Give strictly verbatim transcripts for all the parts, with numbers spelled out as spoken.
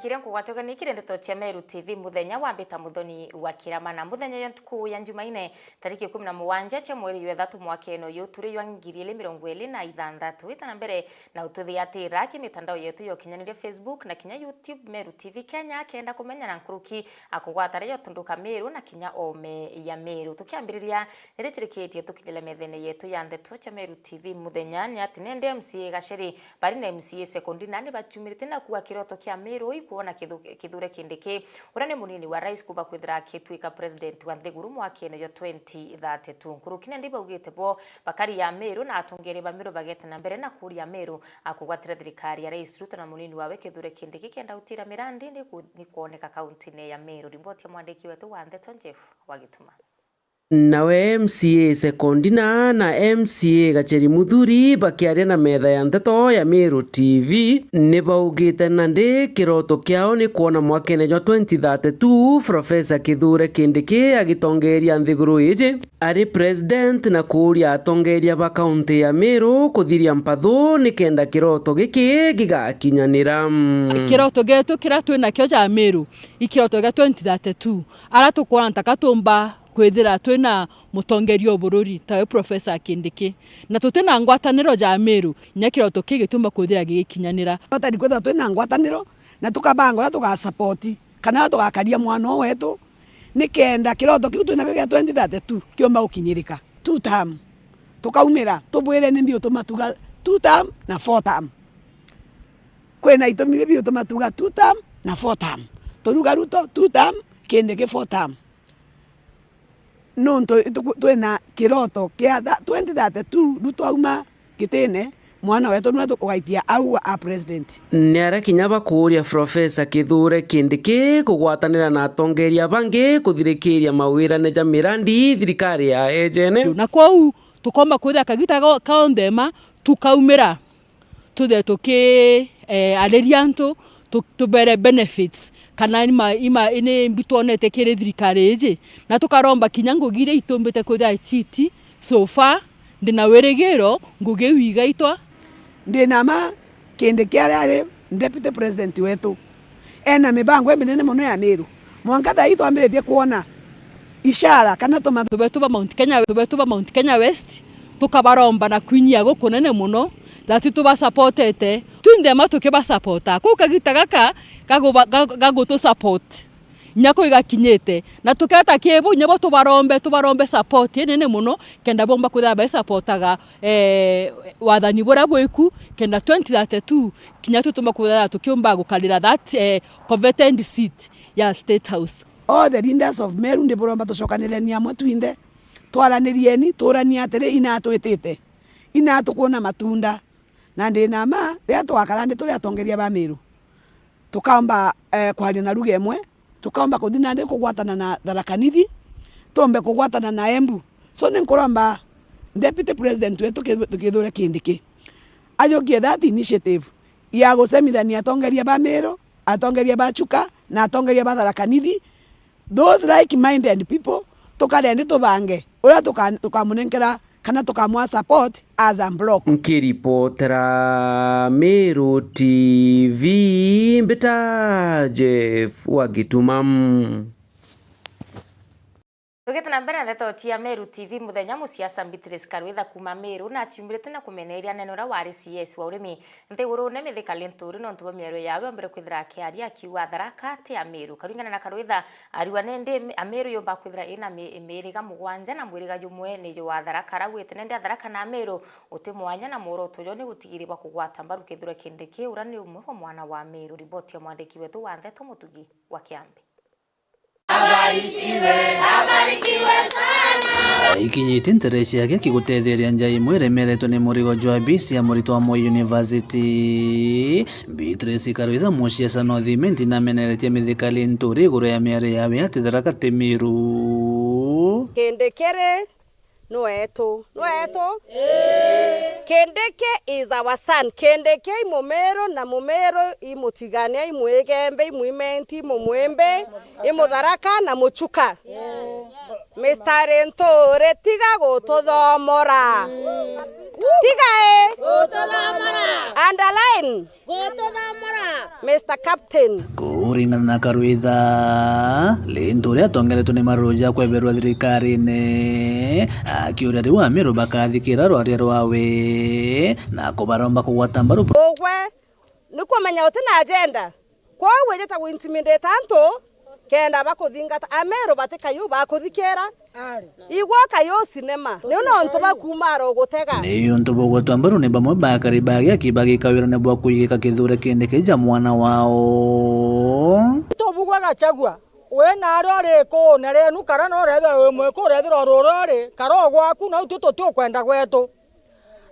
Riria nkugwata ugeni kiri ndeto cia Meru T V muthenya wa mbita muthoni wa kirama na muthenya ya ntuku ya Njumaine, tariki ikumi na mugwanja cia mweri jwa ithatu mwakene uyu turi jwa ngiri ili mirongo ili na ithanthatu. Wita na mbere na ututhiatira ki mitandao yetu ya ukinyaniria Facebook na kinya YouTube Meru T V Kenya, kenda kumenya na nkuruki akugwata ria utunduka Meru na kinya ome ya Meru. Tukiambiriria, ni richirikitie tukinyire methene yetu ya ndeto cia Meru T V muthenya, ni ati nende M C A Gacheri bari na M C A Sekondina ni bachumirite na kuuga kiroto kia Meru ikwona Kithu-, Kithure Kindiki, uria ni munini wa rais, kuba kwithira akitwika president wa nthiguru mwakene jwa twenty thirty-two. Nkuruki nende baugite bo bakari ya Meru na atongeri ba Meru bagete na mbere na kuria Meru akugwatira thirikari ya Rais Ruto na munini wawe Kithure Kindiki kenda utira mirandi ni ku-, ni kwoneka kauntine ya Meru. Riboti ya mwandiki wetu wa ndeto Jeff Wagituma. Nawe M C A Sekondina na M C A Gacheri Muthuri bakiaria na metha ya ndeto ya Meru T V, ni baugite nandi kiroto kiao ni kwona mwakene jwa twenty thirty-two Professor Kithure Kindiki agitongeria nthiguru iji ari president na kuuria atongeria ba kaunti ya Meru kuthiria mpathu nikenda kiroto giki gigakinyanira. Kiroto gietu kiria twinakio ja Meru i kiroto gia twenty thirty-two, aria tukwona ntaka tumba kwithira twina mutongeria o bururi tawe Professor Kindiki, na tutina ngwataniro ja Meru, inya kiroto kii gitiumba kwithira gigikinyanira. Twatari kwithirwa twina ngwataniro na tukabanga uria tugasapoti kana uria tugakaria mwana uu wetu, nikenda kiroto kiu twinakio gia twenty thirty-two kiumba gukinyirika. Two term. Tukaumira, tubwire ni mbi utuma tuga two term na four term. Kwina itumi bibi utuma tuga two term na four term. Turuga Ruto two term, Kindiki four term. Nontu itu-, twina kiroto kia tha-, twenty thirty-two, riu twauma gitine, mwana wetu niwe tu-, ugaitia au a president. Ni aria kinya bakuuria Professor Kithure Kindiki kugwatanira na atongeria bangi kuthirikiria mawirane ja mirandi thirikari ya ejene. Na kwou tukomba kwithira kagita go-, kaonthe ma tukaumira. Tuthe tuki, eh, ariria antu, tu-, tubere benefits, kana ima, ima, ni mbi twonete kiri thirikari iji, na tukaromba kinya ngugi iria itumbite kwithira chiti so far, ndina wirigiro ngugi iu igaitwa. Ndina ma Kindiki aria ari deputy president wetu, ena mibango iminene mono ya Meru. Mwanka thaa ii twambiritie kwona ishara kana tuma- Tubetu ba Mount Kenya, tubetu ba Mount Kenya West, tukabaromba na kwinyia gukunene mono, that tubasapotete. Twinthe ma tukibasapota. Kuu kagita gaka gaguba-, ga-, gagutusupport. Inya kuu igakinyite. Na tuketa kibu, inya bo tubarombe, tubarombe support inene mono, kenda bomba kwithira baisapotaga, eh, wathani buria bwiku, kenda twenty thirty-two, kinya tutumba kwithira tukiumba gukarira that, eh, coveted seat ya State House. All the leaders of Meru ndiburomba tucokanireni amwe twinthe, twaranirieni, tuuranie atiri, ina atwitite, ina tukwona matunda. Na ndina ma, riria twakara ndi turi atongeria ba Meru, tukaomba, eh, kwaria na ruga imwe, tukaomba kuthi nandi kugwatana na Tharaka Nithi, tuombe kugwatana na Embu. So ni nkuromba Deputy President wetu Ki-, Kithure Kindiki ajukie that initiative ya gucemithania atongeria ba Meru, atongeria ba Chuka na atongeria ba Tharaka Nithi, those like-minded people, tukarendi tubange uria tuka-, tukamunenkera kana tukamwa support as a block. Nkiripotera Meru T V, mbita Jeff wa Gituma. Tugite na mbere na ndeto cia Meru T V muthenya, musiasa Beatrice Karwitha kuuma Meru na aciumirite na kumeneria nene uria wari C S wa urimi nthigurune Mithika Linturi nontu bwa miario yawe ombere kwithira akiaria akiuga Tharaka ti ya Meru. Karingana na Karwitha, ariwa nende Amiru yumba kwithira ina mi-, miriga mugwanja na mwiriga jumwe ni jwa Tharaka, arauite nende Tharaka na Amiru uti mwanya na mworoto jo ni gutigiri bwa kugwata mbaru Kithure Kindiki uria ni umwe wa mwana wa Amiru. Riboti ya mwandiki wetu wa ndeto Mutugi wa Kiambi. Abarikiwe, abarikiwe sana. Ikinyite ntere ciake kigutetheria nja imwe iremeretwe ni murigo jwa bisi ya muritwa wa Moi University. Beatrice Karwitha, musiasa North Imenti, nameneretie Mithika Linturi iguru ya miario yawe ati Tharaka ti Miru. Kindiki ri ni wetu. Ni wetu? Kindiki is our son. Kindiki i Mumiru na Mumiru i Mutigania, i Mwigembe, i Mwimenti, i Mumwimbi, i Mutharaka na Muchuka. Mister Linturi, tiga gututhomora. Tiga ii. Gututhamura. Underline. Gututhamura. Mister Captain. Kuringana na Karwitha, Lintu uria atongeretwe ni maruru ja kweberwa thirikarine, akiuria riu Amiru bakathikira rwaria rwawe na kubaromba kugwata mbaru. Ugwe ni kumenya uti na agenda. Kwou wijite gu intimidate antu kenda bakuthingata. Amiru bati kayu bakuthikira. Igwa kayu cinema. Niu nontu ba kuuma aro gutega. Ni untu bugwetwa mbaru ni bamwe ba akari ba Giaki bagika wirane bwa kuigika kithure kindi kija mwana wao. Tubugwa Gachagua, we naari uri ikuune rienu, kara no urethirwa wi mwiku, urethirwa uri uria uri, kara o gwaku, nau tu tuti ukwenda gwetu.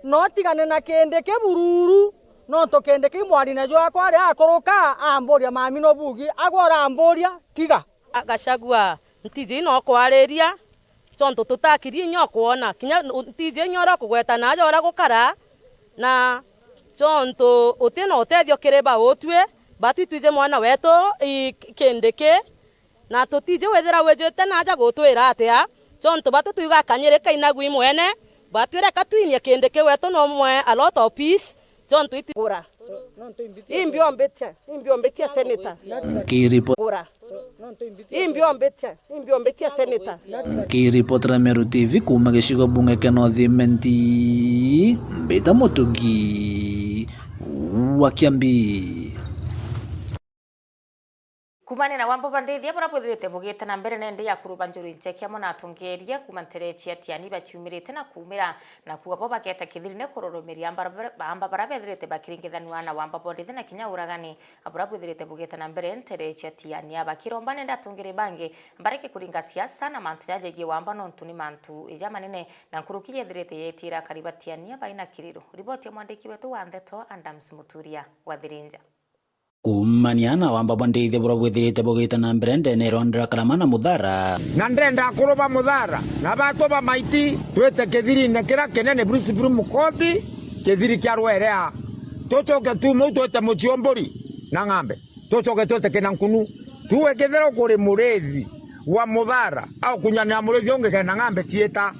No tigane na Kindiki bururu, nontu Kindiki mwarine jwakwa aria akuruka, amburia, "Mami, no bugi?" Agwe uramburia, tiga. A-, Gachagua, ntiji ino kwariria, tontu tutakiri inya ukwona. Kinya u-, ntiji inya uria ukugweta na aja uria gukara, na tontu uti na utethio kiri bautwi, batwi twiji mwana wetu, i, Kindiki, na tutiji withira wijite na aja gutwira atia, tontu batu twiga akanyiri kainagwi mwene, batwire ka twinie Kindiki wetu no mwe a lot of peace, tontu iti- Gura. Imbi ombitia, imbi ombitia senator. Nkiripo- Gura. Imbi ombitia, imbi ombitia senator. Nkiripotera Meru T V kuuma gicigo bunge kia North Imenti, mbita Mutugi wa Kiambi. Kuumania na wamba bwa ndithia buria bwithirite bugiite na mbere nende ya kuruba njuri ncheki amwe na atongeeria kuuma ntere cia Tiani baciumirite na kuumira, na kuuga bo bageeta kithirine kururumiria amba, amba baria bethirite bakiringithanua na wamba bwa ndithia na kinya uragani buria bwithirite bugiite na mbere ntere cia Tiani. Abakiromba nende atongeeria bangi bareke kuringa siasa na mantu jaja jegie wamba, nontu ni mantu jamanene na nkuruki yethirite yeetira akari ba Tiani baina kiriro. Riboti ya mwandiki wetu wa ndeto Adams Muturia wa Thirinja. Kuumania na wamba bwa ndithia buria bwithirite bugiite na mbere ndene ya rwanda rwa Karama na Muthara. Na ndenda akuru ba Muthara na batu ba Maiti twite kithirine kiria kinene, Bruce Supreme Court, kithiri kia Rwerea. Tucoke tuume u twite mucii o mburi na ng'ambe, tucoke twite kina nkunu. Tuuge kethira kuri murithi wa Muthara, aukunyanira murithi ungi kenda ng'ambe ciita.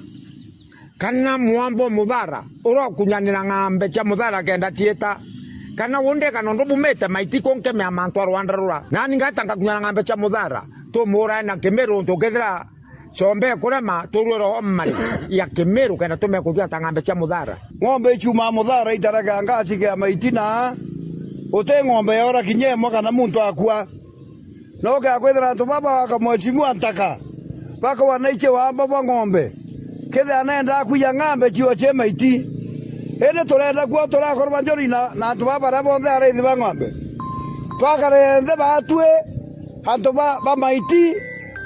Kana mwamba o Muthara uria ukunyanira ng'ambe cia Muthara kenda ciita, kana undeka nondu bumite Maiti kunkemea mantu a rwanda rura, nani ngaeta ngakunyana ng'ambe cia Muthara, tumuurae na Kimiru, untu kethira combe kurema, turue roho mari ya Kimiru kenda tume kuthiata ng'ambe cia Muthara. Ng'ombe iciumaa Muthara itarega ngacigea Maiti na uti ng'ombe yaura kinya imwe kana muntu akua. No ukeya kwithira antu baba baka mheshimiwa ntaka, bakawa na ici wamba bwa ng'ombe. Kethira nendaa kwiya ng'ambe ciuo cie Maiti. Indi turenda kuo turakorwa njuri na, na antu baba baria bonthe araithi ba ng'ombe. Twakare nthe batwi, antu ba, ba Maiti,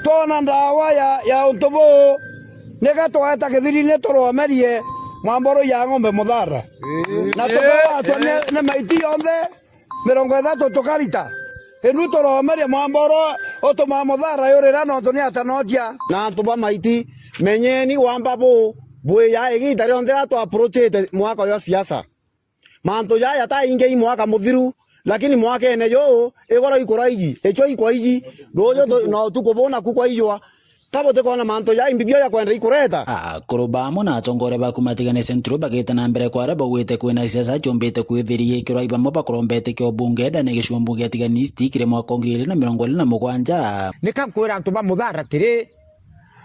twona ndawa ya, ya untu buu, nika tweta kithirine turomerie mwamboro ya ng'ombe Muthara. Na tukawatwa ni, ni Maiti yonthe. Mirongo ithatu tukarita. Inu turomeria mwamboro utuma Muthara yurira nontu ni atanotia. Na antu ba Maiti, menyeni wamba buu bwiya igiita rionthe riria twapuruchite mwaka jwa siasa. Mantu jaya ta ingi i mwaka muthiru, lakini mwakene juu igoro ikuraiji, ichwa ikwaiji, ruuju tu-, na utuku buu naku kwaijwa. Ka butikwona mantu ja imbi bio ja kwenda ikureta? Akuru bamwe na atongoria ba kuma Tigania Central bagiite na mbere kwaria baugite kwina siasa ciumbite kwithiria ikirwa i bamwe bakurombete kio bunge ndene gicigo bunge ya Tigania East kiri mwaka wa ngiri igiri na mirongo iri na mugwanja. Nika nkwira antu ba Muthara atiri,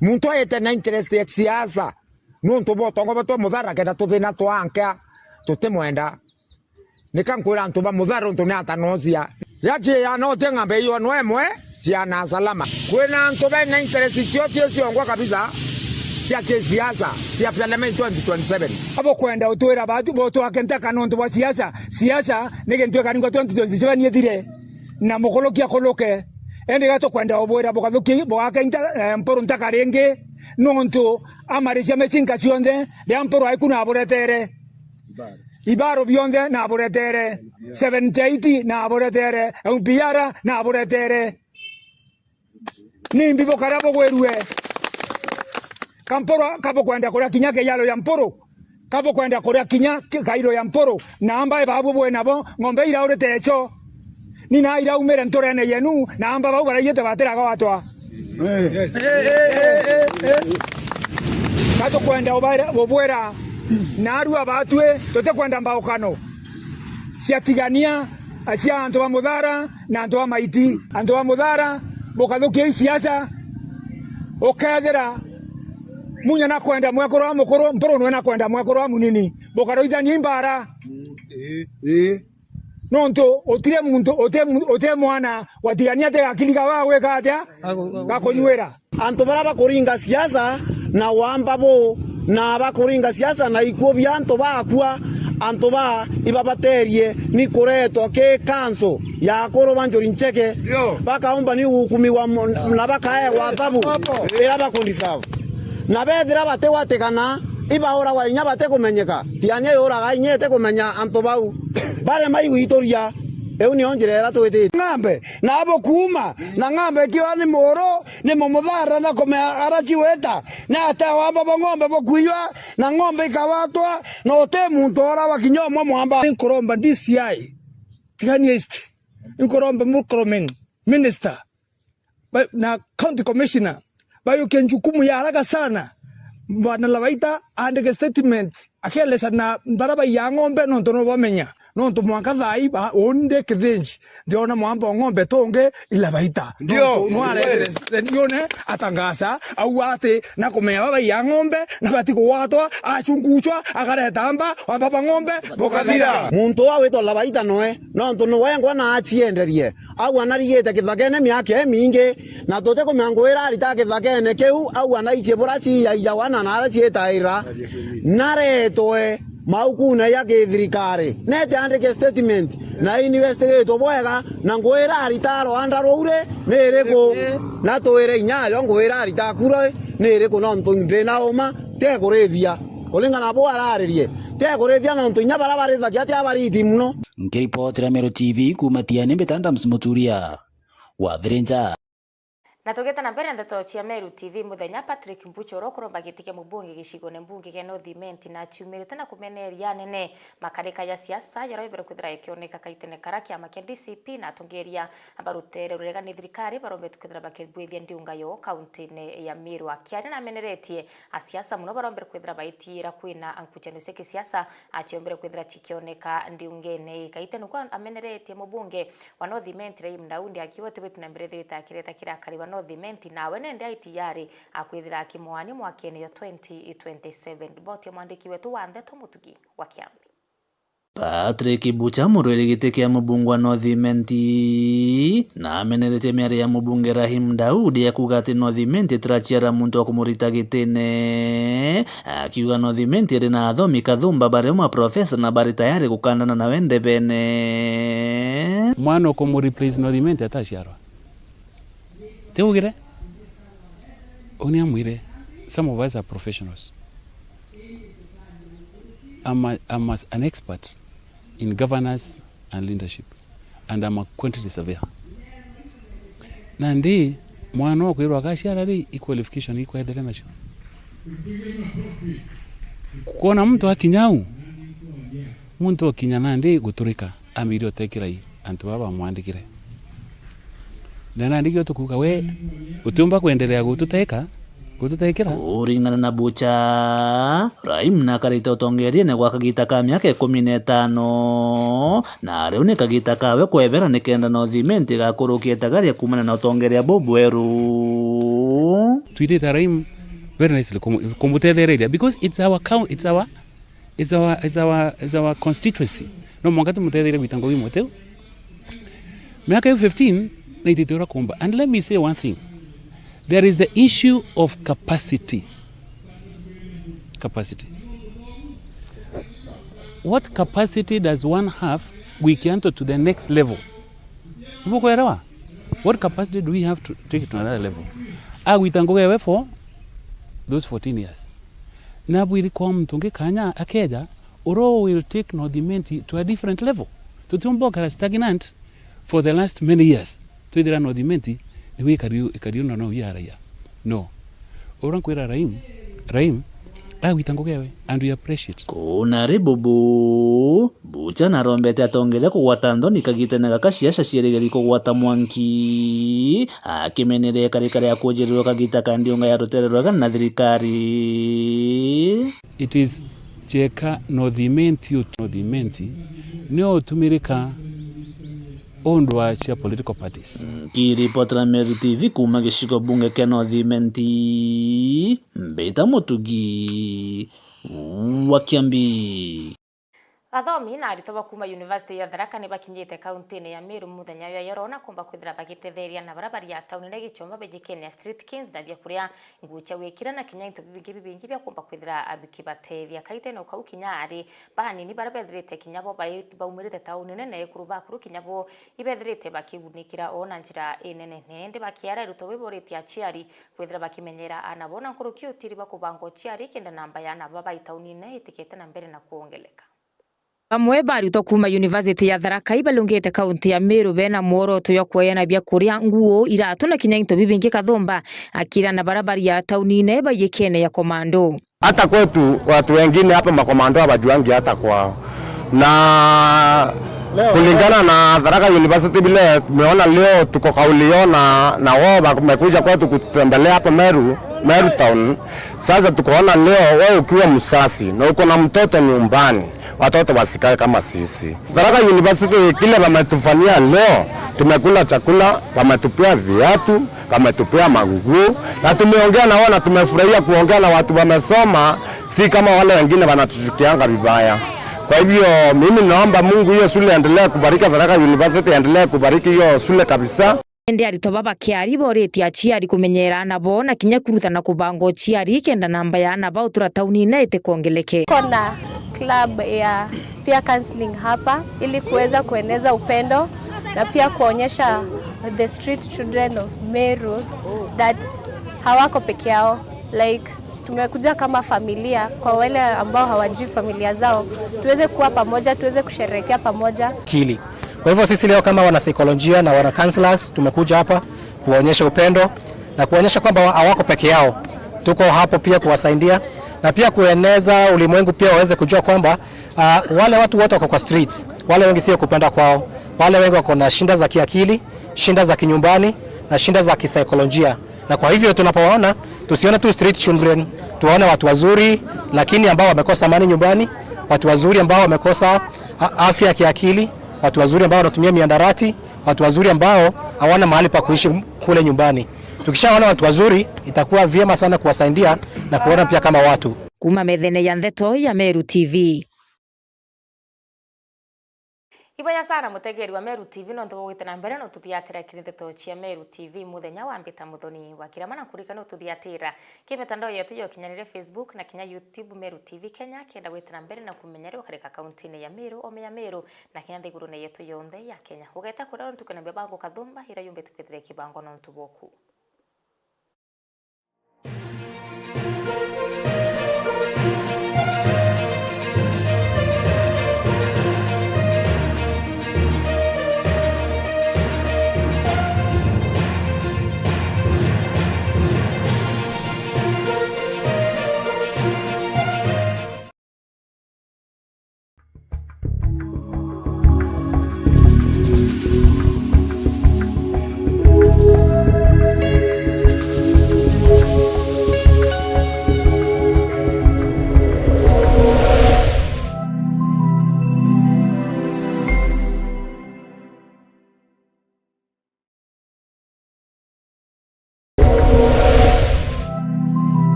muntu aite na interest ya siasa, nuntu bwa utongo bwa twa Muthara kenda tuthina twankia, tutimwenda. Nika nkwira antu ba Muthara untu ni atanocia. Yaciana uti ng'ambe iyo no imwe ciana salama. Kwina antu bena interest cio cio ciongwa kabisa cia kisiasa cia parliament twenty twenty-seven. Abo kwenda utwira batu bo twake ntaka nontu bwa siasa. Siasa ni gintu ikaringwa twenty twenty-seven ithire na mukuruki akuruke. Indi ga tukwenda ubwira bukathuki bugake nta-, eh, Mpuru ntaka ringi nontu amaricia micinka cionthe ria Mpuru aiku na aburetere. Ibaro bionthe naburetere, seventy eight naburetere, M P R naburetere. Nimbi bukaria bugwirue? Ka Mpuru, ka bukwenda kuria kinya kinyalo ya Mpuru, ka bukwenda kuria kinya ki-, kairo ya Mpuru, na ambae babu bwe nabo, ng'ombe iraurite echo. Ni na iraumire nturene yenu, na amba bau baraiyite batiraga watwa. Ka tukwenda ubaira-, bubwira, Naarua baatwi tutikwenda mbaukano cia tigania cia antu ba Muthara na antu ba Maiti. Antu ba Muthara, bukathukia ii siasa, ukethira munya na kwenda mwekuru wa mukuru, mpuru nwe na kwenda mwekuru wa munini, bukaruithania imbaara. Ii. Nontu utire muntu, uti mu-, uti mwana watigania atigakiriga wa gwika atia? Gakunywira. Antu baria bakuringa siasa na wamba bu, na bakuringa siasa na ikuu bia antu bakua, antu ba ibabaterie ni kuretwa ki kanso ya akuru ba Njuri Ncheke, bakaumba ni gukumiwa mu-, na bakaegwa thabu iria bakundisabu. Na bethira batigwatikana, ibauragwa inya batikumenyeka. Tiania yuraga inya itikumenya antu bau. Barema igwituria, iu niyo njira iria twitite. Ng'ombe, na bukuuma, na ng'ombe ikiwa ni muuru, ni mumuthara na kumea ara ciwita, na ate wamba ba ng'ombe bukuiywa, na ng'ombe ikawatwa, na uti muntu ora wa kinya umwe mwamba. Nkuromba D C I, Tigania East, nkuromba Murkomen, minister, ba-, na county commissioner, bayukie njukumu ya haraka sana. Bwana Labaita aandike statement, akeeleza na baria baiyaa ng'ombe, nontu no bamenya. Nontu mwanka thaa ii ba-, uuni ndi kithinji, ndiona mwamba o ng'ombe tungi i Labaita. Ndio. Nontu no aretere redione atangaza, auga ati na kumenya baba baiyaa ng'ombe, na batikugwatwa, achunguchwa, akareta mba, wamba ba ng'ombe, bukathira. Muntu uu witwa Labaita noe, nontu ni wengwa na acienderie. Au anarigite kithakene miaka imingi, na tutikumenya ngugi iria arita kithakene kiu, au anaichibura ciiyaijawa na naria ciitaira, naretwe maukune ja kithirikari, nete andike statement, na investigate bwega, na ngugi iria arita rwanda ruu ri ni iriku, na twire inya ayo ngugi iria arita kura ni iriku, nontu ndina uma, tekurithia kuringana na bu araririe, tekurithia, nontu inya baria barithagia ti abariti mono. Nkiripotera Meru T V kuuma Tiani, mbita Adams Muturia wa Thirinja. Na tugite na mbere ndeto cia Meru T V, muthenya Patrick Mbucho uria ukuromba giti kia mubunge gicigone mbunge gia North Imenti na aciumirite na kumeneria anene makarika ja siasa jaria jabere kwithira ikioneka kaitene karia kiama kia D C P na atongeria ba rutere ruregani thirikari barombete kwithira bakibwithia ndiunga yo kauntine ya Meru. Akiaria na ameneretie asiasa mono barombere kwithira baitiira kwina nkuchanio cia kisiasa, aciombere kwithira cikioneka ndiungene ii. Kaite nikuo ameneretie mubunge wa North Imenti Rahim Daudi akiuga ti gwitu na mbere thirikari kireta kiria akari ba North Imenti nawe nende ai tayari akwithira akimwani mwakene yo twenty twenty-seven. Riboti ya mwandiki wetu wa ndeto Mutugi wa Kiambi. Patrick Bucha, murwiri giti kia mubunge wa North Imenti, na ameneretie miario ya mubunge Rahim Daudi ya kuuga ati North Imenti itiraciara muntu wa kumurita gitine, akiuga North Imenti iri na athomi kathumba bari o maprofesa na bari tayari gukandana nawe ndebene. Mwana ukumureplace North Imenti ataciarwa? Tiugire? Uni amwire, some of us are professionals. I'm, a, I'm as an expert in governance and leadership, and I'm a quantity surveyor. Nandi mwana okwirwa agaciara ri, i qualification ikwethire nacio? Kwona muntu akinya au, muntu okinya nandi guturika, ambire utekira i antu baba bamwandikire. Na nandi kio tukuuga, we utiumba kwenderea gututeka, gututekira. Kuringana na Bucha, Rahim nakarite utongeriene gwa kagita ka miaka ikumi na itano, na riu ni kagita kawe kwebera nikenda North Imenti igakurukia itagaria kuumana na utongeria bubweru. Twitite Rahim very nicely kumu-, kumutethereria because it's our coun-, it's our Is our, is our, is our constituency. No mwanka tumutetherie gwita ngugi imwe tiu. Miaka iu fifteen, naitite uria kumba. And let me say one thing. There is the issue of capacity. Capacity. What capacity does one have gwikia antu to the next level? Nibukwelewa? What capacity do we have to take it to another level? Agwita ngugi ewe for those fourteen years. Nabwiri kwa muntu ungi kanya akeja, uria will take North Imenti to a different level. Tutiumba ukara stagnant for the last many years. Twithira North Imenti niwe ikari, ikari una no yaraya. No. Uria nkwira Rahim, Rahim, agwita ngugi ewe, and we appreciate. Kuna ri bubu, Bucha narombete atongeria kugwata nthoni kagitene gaka ciaca cierigeria kugwata mwanki, akimeneria ikarika ria kujirirwa kagita ka ndiunga ya rutere rwega na thirikari. It is Cieka North Imenti, utu-, North Imenti nio utumirika undwa cia political parties. Nkiripotera Meru T V kuuma gicigo bunge kia North Imenti, mbita Mutugi wa Kiambi. Athomi na aritwa ba kuuma University ya Tharaka ni bakinyite kauntine ya Meru muthenya jwa yoro na kumba kwithira bagitetheria na bara baria taunine Gichoma bejikene ya street kings na biakuria, nguu cia gwikira na kinya into bibingi bibingi bia kumba kwithira bikibateethia. Kaitene o kau kinya ari banini bara bethirite kinya bo bai-, baumirite tauni nene ekuru bakuru kinya bo ibethirite bakigunikira o na njira inene. Na indi bakiara aritwa biboritie aciari kwithira bakimenyera aana bo na nkuruki utiri bwa kubanga uciari kenda namba ya aana ba bai taunine itikete na mbere na kwongeleka. Bamwe ba aritwa kuuma University ya Tharaka ibalungite kaunti ya Meru bena mworoto jwa kweana biakuria, nguu, iratu na kinya into bibingi kathumba, akira na bara baria taunine baiyikene ya komando. Hata kwetu watu wengine hapa makomando hawajuangi hata kwao. Na kulingana na Tharaka University vile tumeona leo tuko kauli yao na, na wao wamekuja kwetu kututembelea hapa Meru, Meru Town. Sasa tukaona leo wewe ukiwa msasi na uko na mtoto nyumbani, watoto wasikae kama sisi. Tharaka University kile wametufanyia leo, tumekula chakula, wametupea viatu, wametupea manguo, na tumeongea na wao na tumefurahia kuongea na watu wamesoma, si kama wale wengine wanatuchukianga vibaya. Kwa hivyo mimi naomba Mungu hiyo shule endelee kubariki, Tharaka University endelee kubariki hiyo shule kabisa. Indi aritwa baba bakiari boritie aciari kumenyera aana bo na kinya kurutana kubanga uciari kenda namba ya aana ba utura taunine itikongeleke. Tuko na club ya peer counseling hapa ili kuweza kueneza upendo na pia kuonyesha the street children of Meru that hawako peke yao. Like, tumekuja kama familia, kwa wale ambao hawajui familia zao, tuweze kuwa pamoja, tuweze kusherehekea pamoja. Akili. Kwa hivyo sisi leo kama wana saikolojia na wana counselors tumekuja hapa kuwaonyesha upendo na kuonyesha kwamba wa-, hawako peke yao. Tuko hapo pia kuwasaidia na pia kueneza ulimwengu pia waweze kujua kwamba, ah, wale watu wote wako kwa streets, wale wengi sio kupenda kwao, wale wengi wako na shinda za kiakili, shinda za kinyumbani na shinda za kisaikolojia. Na kwa hivyo tunapowaona, tusione tu street children, tuwaone watu wazuri, lakini ambao wamekosa amani nyumbani, watu wazuri ambao wamekosa a-, afya ya kiakili, watu wazuri ambao wanatumia miandarati, watu wazuri ambao hawana mahali pa kuishi kule nyumbani. Tukishaona watu wazuri, itakuwa vyema sana kuwasaidia na kuona pia kama watu. Kuuma methene ya ndeto ya Meru T V. Iboya sana mutegeri wa Meru T V nontu bwa gwita na mbere na ututhiatira kiri ndeto cia Meru T V muthenya wa mbita muthoni wa kirama, na nkuririkana ututhiatira ki mitandao yetu ya ukinyanire, Facebook na kinya YouTube, Meru T V Kenya, kenda gwita na mbere na kumenya ria ukarika kauntine ya Meru, ome ya Meru, na kinya nthigurune yetu yonthe ya Kenya. Ugeta kuria untu kwina mibango kathumba ira yumbite kwithira ikibangwa nontu bwoku.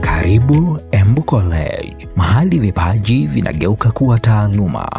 Karibu Embu College, mahali vipaji vinageuka kuwa taaluma.